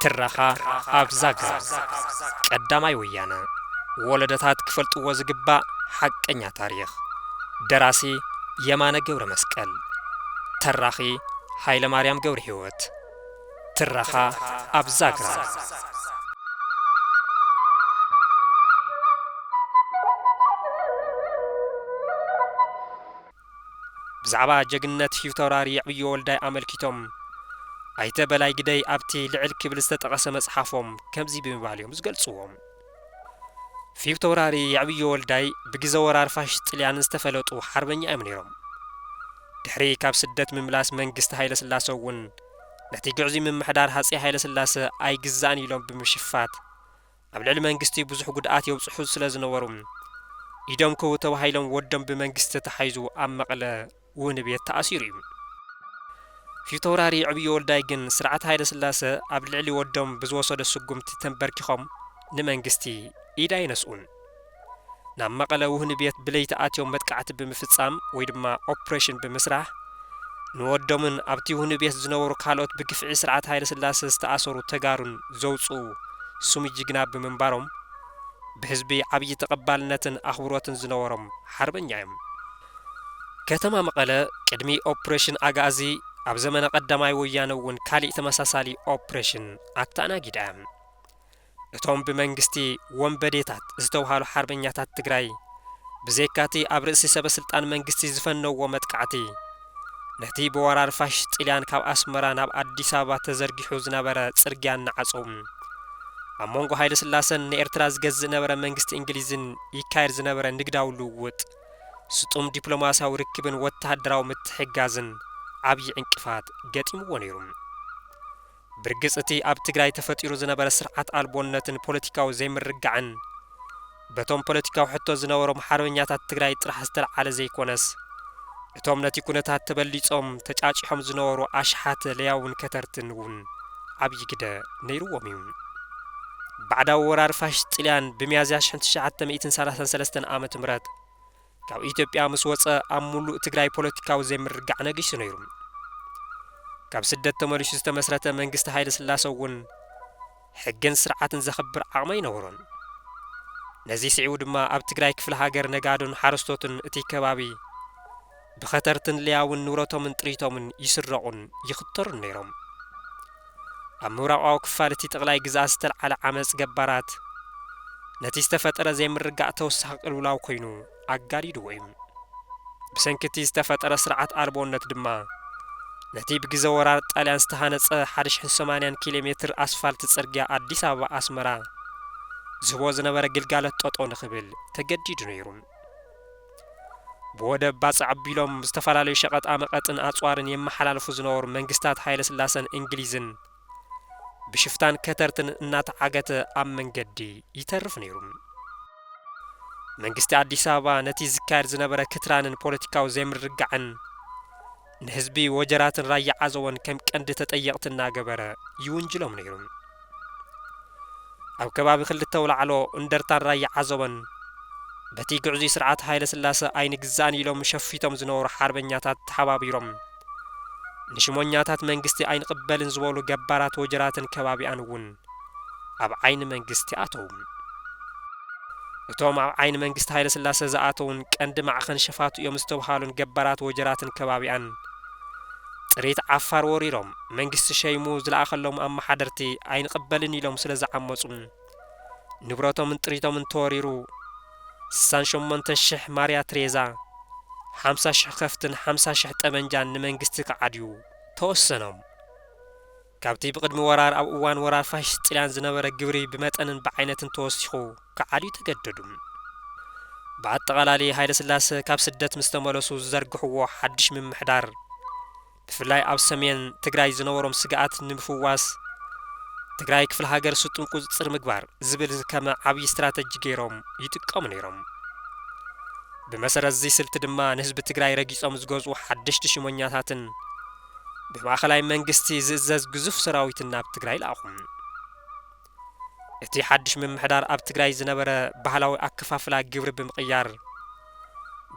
ትረኻ ኣብ ዛግራ። ቀዳማይ ወያነ። ወለዶታት ክፈልጥዎ ዝግባእ ሓቀኛ ታሪኽ። ደራሲ የማነ ገብረ መስቀል። ተራኺ ሃይለ ማርያም ገብረ ህይወት። ትረኻ ኣብ ዛግራ። ብዛዕባ ጀግንነት ፊውተውራሪ የዕብዮ ወልዳይ ኣመልኪቶም፣ ኣይተ በላይ ግደይ ኣብቲ ልዕል ክብል ዝተጠቐሰ መጽሓፎም ከምዚ ብምባል እዮም ዝገልጽዎም። ፊውተውራሪ የዕብዮ ወልዳይ ብግዘ ወራር ፋሽስት ጥልያን ዝተፈለጡ ሓርበኛ እዮም ነይሮም። ድሕሪ ካብ ስደት ምምላስ መንግስቲ ሃይለ ስላሰ እውን ነቲ ግዕዙይ ምምሕዳር ሃጺ ሃይለ ስላሰ ኣይግዛእን ኢሎም ብምሽፋት፣ ኣብ ልዕሊ መንግስቲ ብዙሕ ጉድኣት የብጽሑ ስለ ዝነበሩ፣ ኢዶም ክህቡ ተባሂሎም ወዶም ብመንግስቲ ተታሒዙ ኣብ መቐለ ውህኒ ቤት ተኣሲሩ እዩ። ፊተውራሪ ዕብዮ ወልዳይ ግን ስርዓት ሃይለ ስላሰ ኣብ ልዕሊ ወዶም ብዝወሰዶ ስጉምቲ ተንበርኪኾም ንመንግስቲ ኢድ ኣይነስኡን። ናብ መቐለ ውህኒ ቤት ብለይቲ ኣትዮም መጥቃዕቲ ብምፍጻም ወይ ድማ ኦፕሬሽን ብምስራሕ፣ ንወዶምን ኣብቲ ውህኒ ቤት ዝነበሩ ካልኦት ብግፍዒ ስርዓት ሃይለ ስላሰ ዝተኣሰሩ ተጋሩን ዘውጽኡ ስሙይ ጅግና ብምንባሮም፣ ብህዝቢ ዓብዪ ተቐባልነትን ኣኽብሮትን ዝነበሮም ሓርበኛ እዮም። ከተማ መቐለ ቅድሚ ኦፕሬሽን ኣግኣዚ ኣብ ዘመነ ቀዳማይ ወያነ እውን ካሊእ ተመሳሳሊ ኦፕሬሽን ኣተኣናጊዳ እያ። እቶም ብመንግስቲ ወንበዴታት ዝተብሃሉ ሓርበኛታት ትግራይ፣ ብዘይካቲ ኣብ ርእሲ ሰበ ስልጣን መንግስቲ ዝፈነዎ መጥቃዕቲ፣ ነቲ ብወራር ፋሽስት ጥልያን ካብ ኣስመራ ናብ ኣዲስ ኣበባ ተዘርጊሑ ዝነበረ ጽርግያ እናዓጸው፣ ኣብ መንጎ ሃይለ ስላሰን ንኤርትራ ዝገዝእ ነበረ መንግስቲ እንግሊዝን ይካየድ ዝነበረ ንግዳዊ ልውውጥ፣ ስጡም ዲፕሎማስያዊ ርክብን ወተሃደራዊ ምትሕግጋዝን ዓብዪ ዕንቅፋት ገጢምዎ ነይሩ። ብርግጽ እቲ ኣብ ትግራይ ተፈጢሩ ዝነበረ ስርዓት ኣልቦነትን ፖለቲካዊ ዘይምርግጋዕን፣ በቶም ፖለቲካዊ ሕቶ ዝነበሮም ሓርበኛታት ትግራይ ጥራሕ ዝተለዓለ ዘይኮነስ፣ እቶም ነቲ ኩነታት ተበሊጾም ተጫጪሖም ዝነበሩ ኣሽሓት ለያውን ከተርትን እውን ዓብዪ ግደ ነይርዎም እዩ። ባዕዳዊ ወራር ፋሽስት ጥልያን ብሚያዝያ ሽሕን ትሽዓተ ሚእትን ሰላሳን ሰለስተን ዓመተ ምህረት ካብ ኢትዮጵያ ምስ ወጸ፣ ኣብ ሙሉእ ትግራይ ፖለቲካዊ ዘይምርግጋዕ ነጊሱ ነይሩ። ካብ ስደት ተመሊሱ ዝተመስረተ መንግስቲ ሃይለ ስላሰ እውን ሕግን ስርዓትን ዘኽብር ዓቕሚ ኣይነበሮን። ነዚ ስዒቡ ድማ ኣብ ትግራይ ክፍለ ሃገር ነጋዶን ሓረስቶትን እቲ ከባቢ ብኸተርትን ለያውን ንብረቶምን ጥሪቶምን ይስረቑን ይኽተሩን ነይሮም። ኣብ ምብራቓዊ ክፋል እቲ ጠቕላይ ግዝኣት ዝተልዓለ ዓመጽ ገባራት ነቲ ዝተፈጠረ ዘይምርጋእ ተወሳኺ ቅልውላው ኮይኑ ኣጋዲድዎ እዩ። ብሰንኪ እቲ ዝተፈጠረ ስርዓት ኣልቦነት ድማ ነቲ ብግዘ ወራር ጣልያን ዝተሃነጸ ሓደ ሽሕን ሰማንያን ኪሎ ሜትር ኣስፋልት ጽርግያ ኣዲስ ኣበባ ኣስመራ ዝህቦ ዝነበረ ግልጋሎት ጠጠው ንኽብል ተገዲዱ ነይሩ። ብወደብ ባጽዕ ኣቢሎም ዝተፈላለዩ ሸቐጣ መቐጥን ኣጽዋርን የመሓላልፉ ዝነበሩ መንግስታት ሃይለ ስላሰን እንግሊዝን ብሽፍታን ከተርትን እናተዓገተ ኣብ መንገዲ ይተርፍ ነይሩ። መንግስቲ ኣዲስ ኣበባ ነቲ ዝካየድ ዝነበረ ክትራንን ፖለቲካዊ ዘይምርግጋዕን ንህዝቢ ወጀራትን ራያ ዓዘቦን ከም ቀንዲ ተጠየቕቲ እናገበረ ይውንጅሎም ነይሩ። ኣብ ከባቢ ክልተ ኣውላዕሎ እንደርታን ራያ ዓዘቦን በቲ ግዕዙይ ስርዓት ሃይለ ስላሰ ኣይንግዛእን ኢሎም ሸፊቶም ዝነበሩ ሓርበኛታት ተሓባቢሮም ንሽሞኛታት መንግስቲ ኣይንቕበልን ዝበሉ ገባራት ወጀራትን ከባቢኣን እውን ኣብ ዓይኒ መንግስቲ ኣተዉ። እቶም ኣብ ዓይኒ መንግስቲ ሃይለ ስላሰ ዝኣተዉን ቀንዲ ማዕኸን ሸፋቱ እዮም ዝተብሃሉን ገባራት ወጀራትን ከባቢኣን ጥሪት ዓፋር ወሪሮም መንግስቲ ሸይሙ ዝለኣኸሎም ኣመሓደርቲ ኣይንቕበልን ኢሎም ስለ ዝዓመፁ ንብረቶምን ጥሪቶምን ተወሪሩ ስሳን ሸሞንተን ሽሕ ማርያ ትሬዛ፣ ሓምሳ ሽሕ ከፍትን ሓምሳ ሽሕ ጠበንጃን ንመንግስቲ ክዓድዩ ተወሰኖም። ካብቲ ብቕድሚ ወራር ኣብ እዋን ወራር ፋሽስት ጥልያን ዝነበረ ግብሪ ብመጠንን ብዓይነትን ተወሲኹ ክዓድዩ ተገደዱ። ብኣጠቓላሊ ሃይለ ስላሰ ካብ ስደት ምስ ተመለሱ ዝዘርግሕዎ ሓድሽ ምምሕዳር ብፍላይ ኣብ ሰሜን ትግራይ ዝነበሮም ስግኣት ንምፍዋስ ትግራይ ክፍለ ሃገር ስጡም ቁፅፅር ምግባር ዝብል ከመ ዓብዪ ስትራተጂ ገይሮም ይጥቀሙ ነይሮም። ብመሰረት እዚ ስልቲ ድማ ንህዝቢ ትግራይ ረጊፆም ዝገዝኡ ሓደሽቲ ሽሞኛታትን ብማእኸላይ መንግስቲ ዝእዘዝ ግዙፍ ሰራዊትን ናብ ትግራይ ለኣኹ። እቲ ሓድሽ ምምሕዳር ኣብ ትግራይ ዝነበረ ባህላዊ ኣከፋፍላ ግብሪ ብምቕያር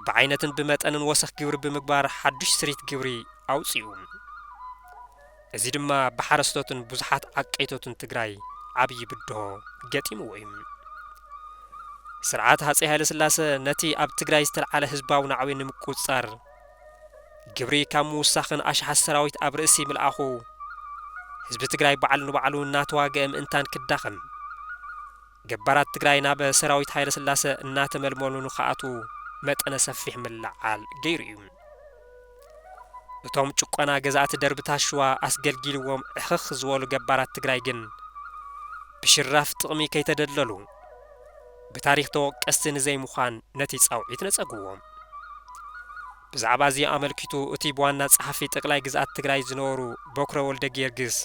ብዓይነትን ብመጠንን ወሰኽ ግብሪ ብምግባር ሓዱሽ ስሪት ግብሪ ኣውፂኡ። እዚ ድማ ብሓረስቶትን ብዙሓት ዓቀይቶትን ትግራይ ዓብዪ ብድሆ ገጢምዎ እዩ። ስርዓት ሃፀይ ሃይለስላሰ ነቲ ኣብ ትግራይ ዝተልዓለ ህዝባዊ ናዕቢ ንምቁፅፃር፣ ግብሪ ካብ ምውሳኽን ኣሽሓት ሰራዊት ኣብ ርእሲ ምልኣኹ፣ ህዝቢ ትግራይ ባዕሉ ንባዕሉ እናተዋግአ ምእንታን ክዳኸም፣ ገባራት ትግራይ ናብ ሰራዊት ሃይለስላሰ እናተመልመሉ ንኽኣትዉ መጠነ ሰፊሕ ምልዕዓል ገይሩ እዩ። እቶም ጭቆና ገዛእቲ ደርብታት ሽዋ ኣስገልጊልዎም ዕኽኽ ዝበሉ ገባራት ትግራይ ግን፣ ብሽራፍ ጥቕሚ ከይተደለሉ፣ ብታሪኽ ተወቀስቲ ንዘይምዃን ነቲ ጻውዒት ነጸግዎም። ብዛዕባ እዚ ኣመልኪቱ እቲ ብዋና ጸሓፊ ጠቕላይ ግዝኣት ትግራይ ዝነበሩ ቦክረ ወልደ ጊዮርጊስ፣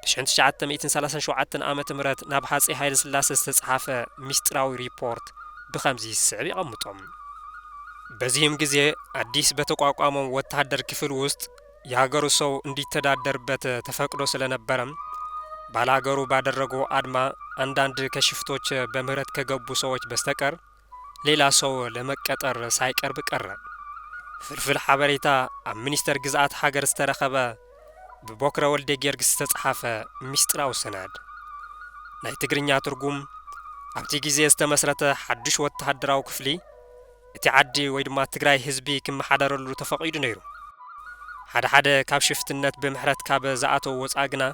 ብሽሕን ትሽዓተ ሚእትን ሰላሳን ሸውዓተን ዓመተ ምህረት ናብ ሃጸይ ሃይለስላሰ ዝተጸሓፈ ሚስጥራዊ ሪፖርት ብኸምዚ ዝስዕብ የቐምጦም። በዚህም ጊዜ አዲስ በተቋቋመው ወታደር ክፍል ውስጥ የሀገሩ ሰው እንዲተዳደርበት ተፈቅዶ ስለነበረም፣ ባላገሩ ባደረገው አድማ አንዳንድ ከሽፍቶች በምህረት ከገቡ ሰዎች በስተቀር ሌላ ሰው ለመቀጠር ሳይቀርብ ቀረ። ፍልፍል ሓበሬታ ኣብ ሚኒስተር ግዝኣት ሃገር ዝተረኸበ ብቦክረ ወልደ ጊዮርጊስ ዝተጻሓፈ ሚስጥራዊ ሰነድ። ናይ ትግርኛ ትርጉም፣ ኣብቲ ግዜ ዝተመስረተ ሓድሽ ወተሃደራዊ ክፍሊ እቲ ዓዲ ወይ ድማ ትግራይ ህዝቢ ክመሓደረሉ ተፈቒዱ ነይሩ። ሓደ ሓደ ካብ ሽፍትነት ብምሕረት ካብ ዝኣተው ወጻኢ ግና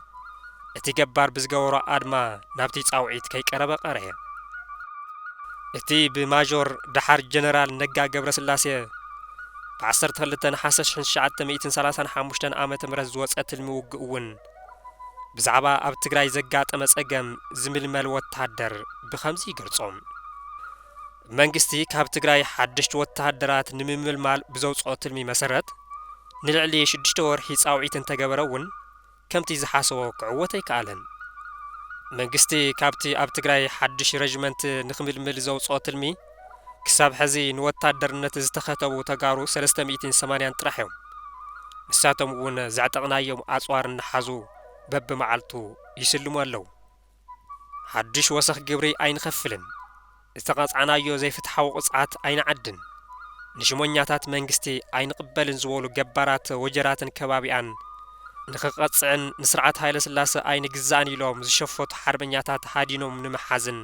እቲ ገባር ብዝገበሮ ኣድማ ናብቲ ጻውዒት ከይቀረበ ቀረየ። እቲ ብማዦር ደሓር ጀነራል ነጋ ገብረስላሴ ብ ዓሰርተ ክልተ ነሓሰ ሽሕን ትሽዓተ ሚእትን ሰላሳን ሓሙሽተን ዓመተ ምህረት ዝወጸ ትልሚ ውግእ እውን ብዛዕባ ኣብ ትግራይ ዘጋጠመ ጸገም ዝምልመል ወተሃደር ብኸምዚ ይገልጾ። መንግስቲ ካብ ትግራይ ሓደሽቲ ወተሃደራት ንምምልማል ብዘውጽኦ ትልሚ መሰረት ንልዕሊ ሽዱሽተ ወርሒ ጻውዒት እንተገበረ እውን ከምቲ ዝሓሰቦ ክዕወት ኣይከኣለን። መንግስቲ ካብቲ ኣብ ትግራይ ሓድሽ ረጅመንት ንኽምልምል ዘውጽኦ ትልሚ ክሳብ ሕዚ ንወታደርነት ዝተኸተቡ ተጋሩ ሰለስተ ሚእትን ሰማንያን ጥራሕ እዮም። ንሳቶም እውን ዘዕጠቕናዮም ኣጽዋር እናሓዙ በብመዓልቱ ይስልሙ ኣለዉ። ሓድሽ ወሰኽ ግብሪ ኣይንኸፍልን፣ ዝተቐጻዕናዮ ዘይፍትሓዊ ቅጽዓት ኣይንዓድን፣ ንሽሞኛታት መንግስቲ ኣይንቕበልን ዝበሉ ገባራት ወጀራትን ከባቢኣን ንኽቐጽዕን ንስርዓት ሃይለ ስላሰ ኣይንግዛእን ኢሎም ዝሸፈቱ ሓርበኛታት ሃዲኖም ንምሓዝን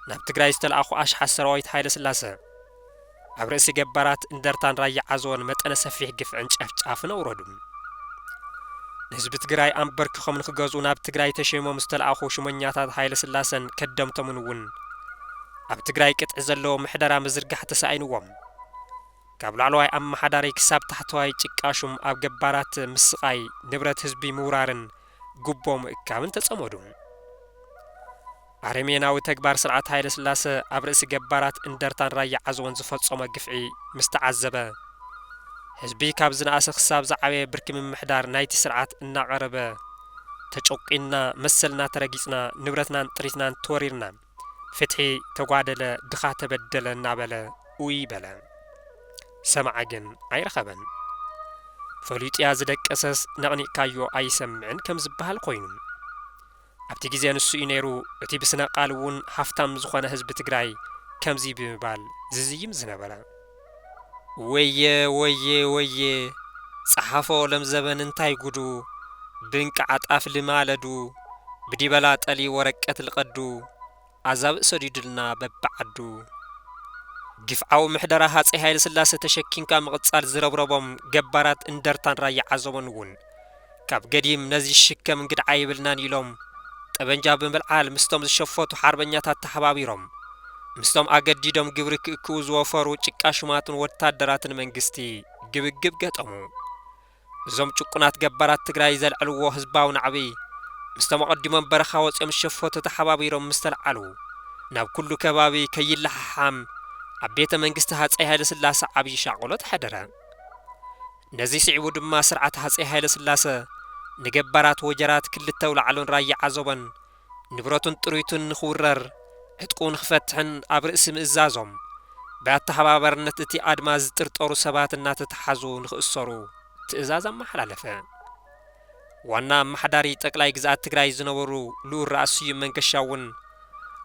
ናብ ትግራይ ዝተለኣኹ ኣሽሓት ሰራዊት ሃይለ ስላሰ ኣብ ርእሲ ገባራት እንደርታን ራያ ዓዘቦን መጠነ ሰፊሕ ግፍዕን ጨፍጫፍን ኣውረዱ። ንህዝቢ ትግራይ ኣንበርኪኾም ንኽገዝኡ ናብ ትግራይ ተሸይሞም ዝተለኣኹ ሽሞኛታት ሃይለ ስላሰን ከደምቶምን እውን ኣብ ትግራይ ቅጥዒ ዘለዎ ምሕደራ ምዝርጋሕ ተሳኢንዎም። ካብ ላዕለዋይ ኣመሓዳሪ ክሳብ ታሕተዋይ ጭቃሹም ኣብ ገባራት ምስቓይ፣ ንብረት ህዝቢ ምውራርን ጉቦ ምእካብን ተጸመዱ። ኣረሜናዊ ተግባር ስርዓት ሃይለ ስላሰ ኣብ ርእሲ ገባራት እንደርታን ራያ ዓዘቦን ዝፈጸሞ ግፍዒ ምስ ተዓዘበ፣ ህዝቢ ካብ ዝነኣሰ ክሳብ ዝዓበየ ብርኪ ምምሕዳር ናይቲ ስርዓት እናቐረበ፣ ተጨቂንና፣ መሰልና ተረጊጽና፣ ንብረትናን ጥሪትናን ተወሪርና፣ ፍትሒ ተጓደለ፣ ድኻ ተበደለ እናበለ ኡይ በለ። ሰማዒ ግን ኣይረኸበን። ፈሊጡያ ዝደቀሰስ ነቕኒቕካዮ ኣይሰምዕን ከም ዝበሃል ኮይኑ። ኣብቲ ግዜ ንሱ እዩ ነይሩ እቲ ብስነ ቃል እውን ሃፍታም ዝኾነ ህዝቢ ትግራይ ከምዚ ብምባል ዝዝይም ዝነበረ። ወየ ወየ ወየ፣ ጸሓፎ ለም ዘበን እንታይ ጉዱ፣ ብእንቃዕ ጣፍ ልማለዱ፣ ብዲበላ ጠሊ ወረቀት ልቐዱ፣ ኣዛብእ ሰዲዱልና በብዓዱ። ግፍዓዊ ምሕደራ ሃፀይ ሃይለ ስላሰ ተሸኪምካ ምቕጻል ዝረብረቦም ገባራት እንደርታን ራያ ዓዘቦን እውን ካብ ገዲም ነዚ ሽከም እንግድዓ ይብልናን ኢሎም ጠበንጃ ብምልዓል ምስቶም ዝሸፈቱ ሓርበኛታት ተሓባቢሮም ምስቶም ኣገዲዶም ግብሪ ክእክቡ ዝወፈሩ ጭቃ ሹማትን ወታደራትን መንግስቲ ግብግብ ገጠሙ። እዞም ጭቁናት ገባራት ትግራይ ዘልዕልዎ ህዝባዊ ናዕቢ ምስቶም ኣቐዲሞም በረኻ ወፂኦም ዝሸፈቱ ተሓባቢሮም ምስ ተልዓሉ ናብ ኩሉ ከባቢ ከይለሓሓም ኣብ ቤተ መንግስቲ ሃፀይ ሃይለ ስላሰ ዓብዪ ሻቕሎት ሓደረ። ነዚ ስዒቡ ድማ ስርዓት ሃፀይ ሃይለ ስላሰ ንገባራት ወጀራት ክልተ ኣውላዕሎን ራያ ዓዘቦን ንብረቱን ጥሪቱን ንኽውረር ዕጥቁ ንኽፈትሕን ኣብ ርእሲ ምእዛዞም ብኣተሓባባርነት እቲ ኣድማ ዝጥርጠሩ ሰባት እናተተሓዙ ንኽእሰሩ ትእዛዝ ኣመሓላለፈ። ዋና ኣመሓዳሪ ጠቅላይ ግዝኣት ትግራይ ዝነበሩ ልኡል ራእሲ ስዩም መንገሻ እውን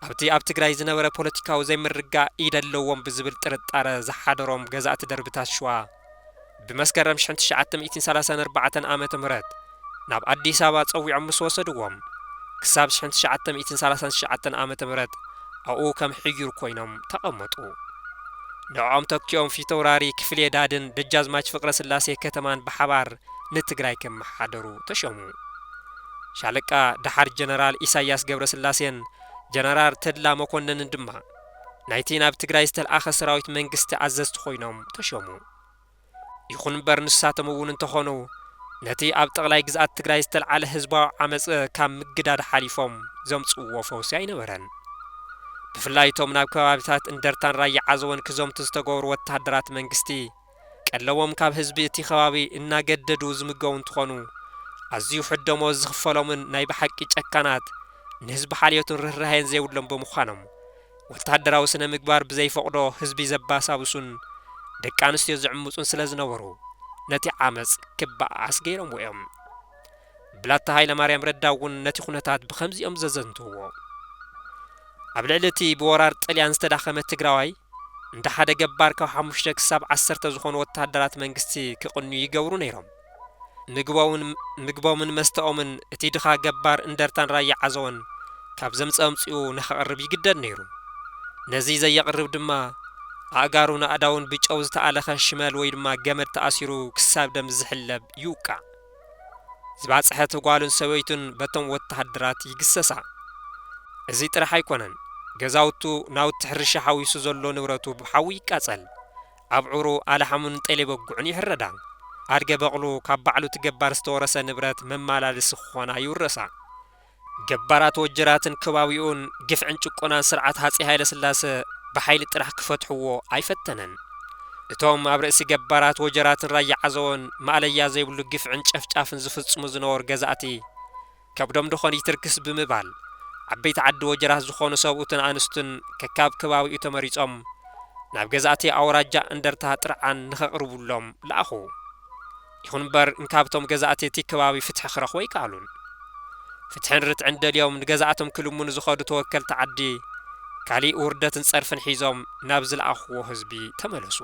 ኣብቲ ኣብ ትግራይ ዝነበረ ፖለቲካዊ ዘይምርግጋእ ኢድ ኣለዎም ብዝብል ጥርጣረ ዝሓደሮም ገዛእቲ ደርብታት ሽዋ ብመስከረም ሽሕን ትሽዓተ ሚእትን ሰላሳን ኣርባዕተን ዓመተ ምህረት ናብ ኣዲስ ኣበባ ጸዊዖም ምስ ወሰድዎም፣ ክሳብ ሽሕን ትሽዓተ ሚእትን ሰላሳን ትሽዓተን ዓመተ ምህረት ኣብኡ ከም ሕዩር ኮይኖም ተቐመጡ። ንዕኦም ተኪኦም ፊተውራሪ ክፍሌ ዳድን ደጃዝማች ፍቅረ ስላሴ ከተማን ብሓባር ንትግራይ ከመሓደሩ ተሸሙ። ሻለቃ ደሓር ጀነራል ኢሳያስ ገብረ ስላሴን ጀነራል ተድላ መኮነንን ድማ ናይቲ ናብ ትግራይ ዝተልኣኸ ሰራዊት መንግስቲ ኣዘዝቲ ኮይኖም ተሸሙ። ይኹን እምበር ንሳቶም እውን እንተኾኑ ነቲ ኣብ ጠቕላይ ግዝኣት ትግራይ ዝተልዓለ ህዝባዊ ዓመፅ ካብ ምግዳድ ሓሊፎም ዘምፅእዎ ፈውሲ ኣይነበረን። ብፍላይ እቶም ናብ ከባቢታት እንደርታን ራያ ዓዘቦን ክዘምቱ ዝተገብሩ ወተሃደራት መንግስቲ ቀለቦም ካብ ህዝቢ እቲ ከባቢ እናገደዱ ዝምገቡ እንትኾኑ፣ ኣዝዩ ሕደሞ ዝኽፈሎምን ናይ ብሓቂ ጨካናት፣ ንህዝቢ ሓልዮትን ርህራሄን ዘይብሎም ብምዃኖም፣ ወተሃደራዊ ስነ ምግባር ብዘይፈቕዶ ህዝቢ ዘባሳብሱን ደቂ ኣንስትዮ ዝዕምፁን ስለ ዝነበሩ፣ ነቲ ዓመፅ ክበኣስ ገይሮምዎ እዮም። ብላታ ሃይለማርያም ረዳ እውን ነቲ ኩነታት ብኸምዚኦም ዘዘንትውዎ። ኣብ ልዕሊ እቲ ብወራር ጥልያን ዝተዳኸመ ትግራዋይ፣ እንደ ሓደ ገባር ካብ ሓሙሽተ ክሳብ ዓሰርተ ዝኾኑ ወተሃደራት መንግስቲ ክቕንዩ ይገብሩ ነይሮም። ምግቦምን፣ ምግቦምን መስተኦምን እቲ ድኻ ገባር እንደርታን ራያ ዓዘቦን ካብ ዘምፀ ኣምፅኡ ንኸቕርብ ይግደድ ነይሩ። ነዚ ዘየቕርብ ድማ ኣእጋሩን ኣእዳውን ብጨው ዝተኣለኸ ሽመል ወይ ድማ ገመድ ተኣሲሩ ክሳብ ደም ዝሕለብ ይውቃዕ። ዝባፅሐት ጓሉን ሰበይቱን በቶም ወተሃደራት ይግሰሳ። እዚ ጥራሕ ኣይኮነን። ገዛውቱ፣ ናውቲ ሕርሻ ሓዊሱ ዘሎ ንብረቱ ብሓዊ ይቃጸል። ኣብዑሩ፣ ኣላሕሙን ጤሌ በጉዕን ይሕረዳ። ኣድገ በቕሉ ካብ ባዕሉ እቲ ገባር ዝተወረሰ ንብረት መመላለሲ ክኾና ይውረሳ። ገባራት ወጀራትን ከባቢኡን ግፍዕን ጭቆናን ስርዓት ሃጺ ሃይለ ስላሰ ብሓይሊ ጥራሕ ክፈትሕዎ ኣይፈተነን። እቶም ኣብ ርእሲ ገባራት ወጀራትን ራያ ዓዘቦን ማእለያ ዘይብሉ ግፍዕን ጨፍጫፍን ዝፍጽሙ ዝነበሩ ገዛእቲ፣ ከብዶም ደኾን ይትርክስ ብምባል፣ ዓበይቲ ዓዲ ወጀራት ዝኾኑ ሰብኡትን ኣንስቱን ከካብ ከባቢኡ ተመሪጾም ናብ ገዛእቲ ኣውራጃ እንደርታ ጥርዓን ንኸቕርቡሎም ለኣኹ። ይኹን እምበር፣ እንካብቶም ገዛእቲ እቲ ከባቢ ፍትሒ ክረኽቡ ኣይከኣሉን። ፍትሕን ርትዕን ደልዮም ንገዛእቶም ክልምኑ ዝኸዱ ተወከልቲ ዓዲ፣ ካሊእ ውርደትን ጸርፍን ሒዞም ናብ ዝለኣኽዎ ህዝቢ ተመለሱ።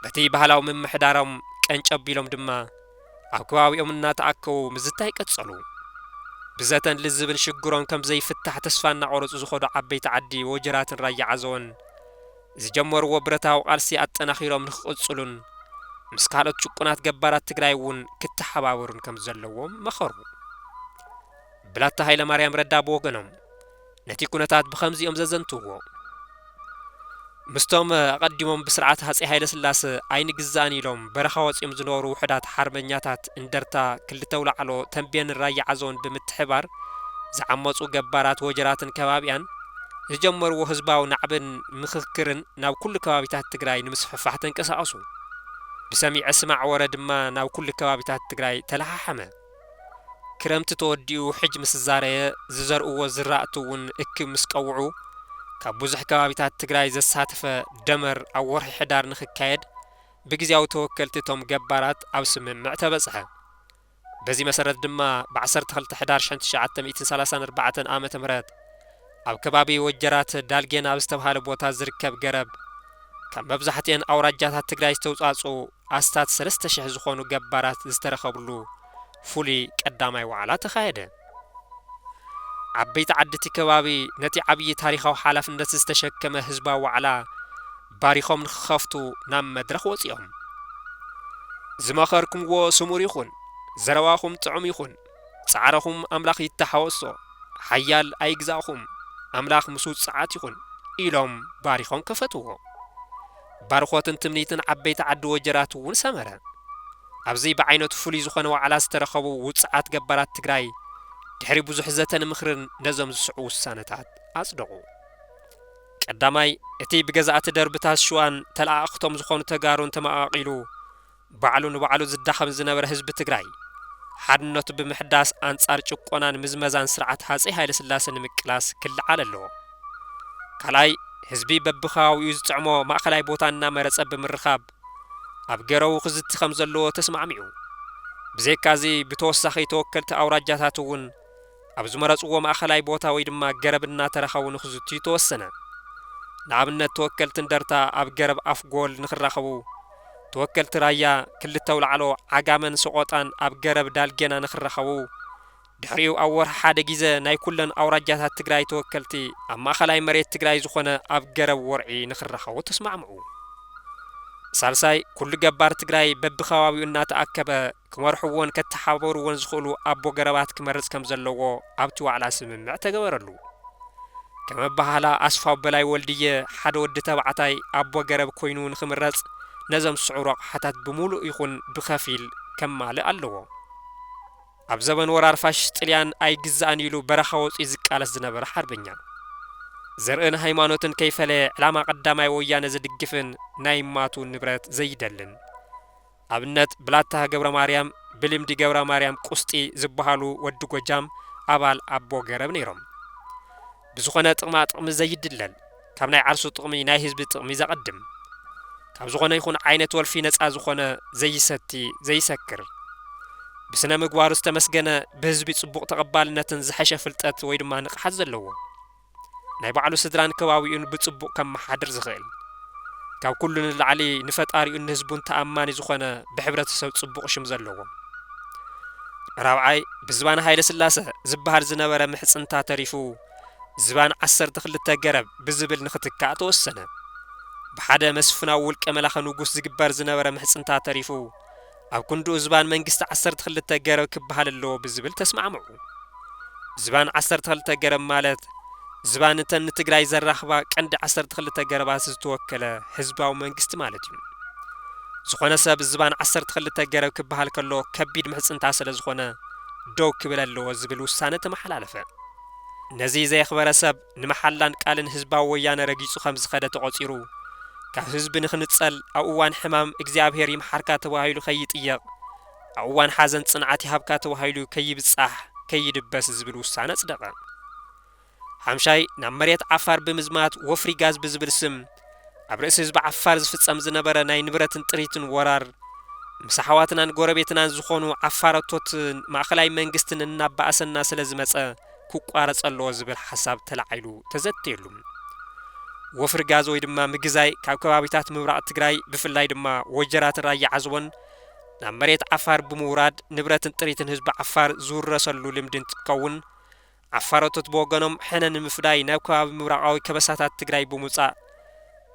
በቲ ባህላዊ ምምሕዳሮም ቀንጨብ ኢሎም ድማ፣ ኣብ ከባቢኦም እናተኣከቡ ምዝታይ ቀጸሉ። ብዘተን ልዝብን ሽግሮም ከም ዘይፍታሕ ተስፋ እናቖረጹ ዝኸዱ ዓበይቲ ዓዲ ወጀራትን ራያ ዓዘቦን፣ ዝጀመርዎ ብረታዊ ቃልሲ ኣጠናኺሮም ንክቕጽሉን ምስ ካልኦት ጭቁናት ገባራት ትግራይ እውን ክተሓባበሩን ከም ዘለዎም መኸሩ። ብላታ ሃይለማርያም ረዳ ብወገኖም ነቲ ኩነታት ብኸምዚኦም ዘዘንትዎ። ምስቶም ኣቐዲሞም ብስርዓት ሃጺ ሃይለ ስላሰ ኣይንግዛእን ኢሎም በረኻ ወጺኦም ዝነበሩ ውሑዳት ሓርበኛታት እንደርታ ክልተ ውላዕሎ ተንቤን ራያ ዓዞን ብምትሕባር ዝዓመጹ ገባራት ወጀራትን ከባቢኣን ዝጀመርዎ ህዝባዊ ናዕብን ምኽክርን ናብ ኩሉ ከባቢታት ትግራይ ንምስፍሕፋሕ ተንቀሳቐሱ። ብሰሚዐ ስማዕ ወረ ድማ ናብ ኩሉ ከባቢታት ትግራይ ተለሓሓመ። ክረምቲ ተወዲኡ ሕጅ ምስ ዛረየ ዝዘርእዎ ዝራእቲ እውን እክብ ምስ ቀውዑ ካብ ብዙሕ ከባቢታት ትግራይ ዘሳተፈ ደመር ኣብ ወርሒ ሕዳር ንክካየድ ብግዜያዊ ተወከልቲ እቶም ገባራት ኣብ ስምምዕ ተበጽሐ። በዚ መሰረት ድማ ብ ዓሰርተ ክልተ ሕዳር ሽሕን ትሽዓተ ሚእትን ሰላሳን ኣርባዕተን ዓመተ ምህረት ኣብ ከባቢ ወጀራት ዳልጌና ኣብ ዝተብሃለ ቦታ ዝርከብ ገረብ ካብ መብዛሕትኤን ኣውራጃታት ትግራይ ዝተውጻጹ ኣስታት ሰለስተ ሽሕ ዝኾኑ ገባራት ዝተረኸብሉ ፍሉይ ቀዳማይ ዋዕላ ተኻየደ። ዓበይቲ ዓዲ እቲ ከባቢ ነቲ ዓብዪ ታሪኻዊ ሓላፍነት ዝተሸከመ ህዝባዊ ዋዕላ ባሪኾም ንክኸፍቱ ናብ መድረኽ ወጺኦም። ዝመኸርኩምዎ ስሙር ይኹን፣ ዘረባኹም ጥዑም ይኹን፣ ጻዕረኹም ኣምላኽ ይተሓወሶ፣ ሓያል ኣይግዛእኹም፣ ኣምላኽ ምስ ውጽዓት ይኹን ኢሎም ባሪኾም ከፈትዎ። ባርኾትን ትምኒትን ዓበይቲ ዓዲ ወጀራት እውን ሰመረ። ኣብዚ ብዓይነቱ ፍሉይ ዝኾነ ዋዕላ ዝተረኸቡ ውጽዓት ገባራት ትግራይ ድሕሪ ብዙሕ ዘተን ምኽርን ነዞም ዝስዕቡ ውሳነታት ኣጽደቑ። ቀዳማይ፣ እቲ ብገዛእቲ ደርብታት ሽዋን ተለኣእኽቶም ዝኾኑ ተጋሩን ተመቓቒሉ ባዕሉ ንባዕሉ ዝዳኸም ዝነበረ ህዝቢ ትግራይ ሓድነቱ ብምሕዳስ ኣንጻር ጭቆናን ምዝመዛን ስርዓት ሃፀይ ሃይለስላሴ ንምቅላስ ክለዓል ኣለዎ። ካልኣይ፣ ህዝቢ በብከባቢኡ ዝጥዕሞ ማእኸላይ ቦታ እናመረጸ ብምርኻብ ኣብ ገረቡ ክዝቲ ከም ዘለዎ ተስማዕሚዑ። ብዘይካዚ ብተወሳኺ ተወከልቲ ኣውራጃታት እውን ኣብ ዝመረጽዎ ማእኸላይ ቦታ ወይ ድማ ገረብ እናተረኸቡ ንክዝትዩ ተወሰነ። ንኣብነት ተወከልቲ እንደርታ ኣብ ገረብ ኣፍጎል ንክራኸቡ፣ ተወከልቲ ራያ ክልተ ኣውላዕሎ ዓጋመን ሰቖጣን ኣብ ገረብ ዳልጌና ንኽራኸቡ፣ ድሕሪኡ ኣብ ወርሒ ሓደ ግዜ ናይ ኩለን ኣውራጃታት ትግራይ ተወከልቲ ኣብ ማእኸላይ መሬት ትግራይ ዝኾነ ኣብ ገረብ ወርዒ ንኽራኸቡ ተስማዕምዑ። ሳልሳይ፣ ኩሉ ገባር ትግራይ በብኸባቢኡ እናተኣከበ ክመርሕዎን ከተሓባበርዎን ዝኽእሉ ኣቦ ገረባት ክመርጽ ከም ዘለዎ ኣብቲ ዋዕላ ስምምዕ ተገበረሉ። ከም ኣበሃህላ ኣስፋው በላይ ወልድየ ሓደ ወዲ ተባዕታይ ኣቦ ገረብ ኮይኑ ንኽምረጽ ነዞም ስዑር ኣቕሓታት ብምሉእ ይኹን ብኸፊል ከማልእ ኣለዎ። ኣብ ዘበን ወራር ፋሽስት ጥልያን ኣይግዛእን ኢሉ በረኻ ወፂኡ ዝቃለስ ዝነበረ ሓርበኛ፣ ዘርእን ሃይማኖትን ከይፈለየ ዕላማ ቀዳማይ ወያነ ዝድግፍን ናይ ማቱ ንብረት ዘይደልን፣ ኣብነት ብላታ ገብረ ማርያም፣ ብልምዲ ገብረ ማርያም ቁስጢ ዝበሃሉ ወዲ ጎጃም ኣባል ኣቦ ገረብ ነይሮም። ብዝኾነ ጥቕማ ጥቕሚ ዘይድለል፣ ካብ ናይ ዓርሱ ጥቕሚ ናይ ህዝቢ ጥቕሚ ዘቐድም፣ ካብ ዝኾነ ይኹን ዓይነት ወልፊ ነፃ ዝኾነ፣ ዘይሰቲ፣ ዘይሰክር፣ ብስነ ምግባሩ ዝተመስገነ፣ ብህዝቢ ፅቡቕ ተቐባልነትን ዝሐሸ ፍልጠት ወይ ድማ ንቕሓት ዘለዎ፣ ናይ ባዕሉ ስድራን ከባቢኡን ብፅቡቕ ከመሓድር ዝኽእል፣ ካብ ኩሉ ንላዕሊ ንፈጣሪኡን ንህዝቡን ተኣማኒ ዝኾነ፣ ብሕብረተሰብ ፅቡቕ ሽም ዘለዎ። ራብዓይ፣ ብዝባን ሃይለ ስላሰ ዝበሃል ዝነበረ ምሕፅንታ ተሪፉ ዝባን ዓሰርተ ክልተ ገረብ ብዝብል ንኽትካእ ተወሰነ። ብሓደ መስፍናዊ ውልቀ መላኸ ንጉስ ዝግበር ዝነበረ ምሕፅንታ ተሪፉ ኣብ ክንድኡ ዝባን መንግስቲ ዓሰርተ ክልተ ገረብ ክበሃል ኣለዎ ብዝብል ተስማዕምዑ። ዝባን ዓሰርተ ክልተ ገረብ ማለት ዝባን እተን ንትግራይ ዘራኽባ ቀንዲ ዓሰርተ ክልተ ገረባት ዝተወከለ ህዝባዊ መንግስቲ ማለት እዩ። ዝኾነ ሰብ ዝባን ዓሰርተ ክልተ ገረብ ክበሃል ከሎ ከቢድ ምሕፅንታ ስለ ዝኾነ ደው ክብል ኣለዎ ዝብል ውሳነ ተመሓላለፈ። ነዚ ዘየኽበረ ሰብ ንመሓላን ቃልን ህዝባዊ ወያነ ረጊጹ ከም ዝኸደ ተቖጺሩ፣ ካብ ህዝቢ ንኽንጸል ኣብ እዋን ሕማም እግዚኣብሔር ይምሓርካ ተባሂሉ ከይጥየቕ፣ ኣብ እዋን ሓዘን ጽንዓት ይሃብካ ተባሂሉ ከይብጻሕ፣ ከይድበስ ዝብል ውሳነ ኣጽደቐ። ሓምሻይ፣ ናብ መሬት ዓፋር ብምዝማት ወፍሪ ጋዝ ብዝብል ስም ኣብ ርእሲ ህዝቢ ዓፋር ዝፍጸም ዝነበረ ናይ ንብረትን ጥሪትን ወራር፣ ምስ ኣሕዋትናን ጎረቤትናን ዝኾኑ ዓፋረቶትን ማእኸላይ መንግስትን እናባእሰና ስለ ዝመጸ ክቋረጽ ኣለዎ ዝብል ሓሳብ ተላዒሉ ተዘትየሉ። ወፍሪ ጋዝ ወይ ድማ ምግዛይ ካብ ከባቢታት ምብራቕ ትግራይ ብፍላይ ድማ ወጀራትን ራያ ዓዘቦን ናብ መሬት ዓፋር ብምውራድ ንብረትን ጥሪትን ህዝቢ ዓፋር ዝውረሰሉ ልምዲ እንትትከውን፣ ዓፋሮቶት ብወገኖም ሕነ ንምፍዳይ ናብ ከባቢ ምብራቓዊ ከበሳታት ትግራይ ብምውጻእ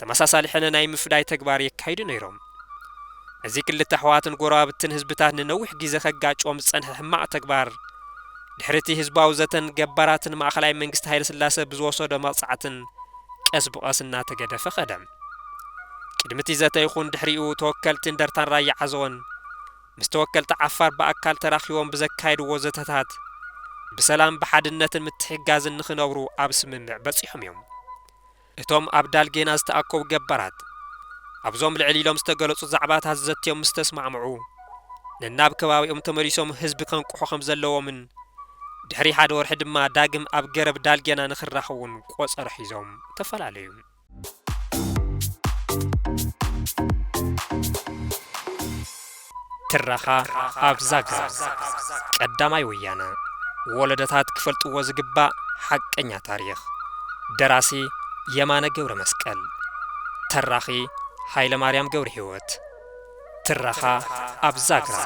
ተመሳሳሊ ሕነ ናይ ምፍዳይ ተግባር የካይዱ ነይሮም። እዚ ክልተ ኣሕዋትን ጎረባብትን ህዝብታት ንነዊሕ ግዜ ከጋጭዎም ዝጸንሐ ሕማቕ ተግባር ድሕሪ እቲ ህዝባዊ ዘተን ገባራትን ማእኸላይ መንግስቲ ሃይለ ስላሰ ብዝወሰዶ መቕጻዕትን ቀስ ብቐስ እናተገደፈ ኸደ። ቅድሚ እቲ ዘተ ይኹን ድሕሪኡ ተወከልቲ እንደርታን ራያ ዓዘቦን ምስ ተወከልቲ ዓፋር ብኣካል ተራኺቦም ብዘካየድዎ ዘተታት ብሰላም ብሓድነትን ምትሕግጋዝን ንኽነብሩ ኣብ ስምምዕ በጺሖም እዮም። እቶም ኣብ ዳልጌና ዝተኣከቡ ገባራት ኣብዞም ልዕል ኢሎም ዝተገለጹ ዛዕባታት ዘትዮም ምስ ተስማዕምዑ ነናብ ከባቢኦም ተመሊሶም ህዝቢ ከንቅሑ ከም ዘለዎምን ድሕሪ ሓደ ወርሒ ድማ ዳግም ኣብ ገረብ ዳልጌና ንኽራኸቡን ቆጸሮ ሒዞም ተፈላለዩ። ትረኻ ኣብ ዛግራ ቀዳማይ ወያነ ወለዶታት ክፈልጥዎ ዝግባእ ሓቀኛ ታሪኽ። ደራሲ የማነ ገብረ መስቀል። ተራኺ ሃይለ ማርያም ገብረ ህይወት። ትረኻ ኣብ ዛግራ።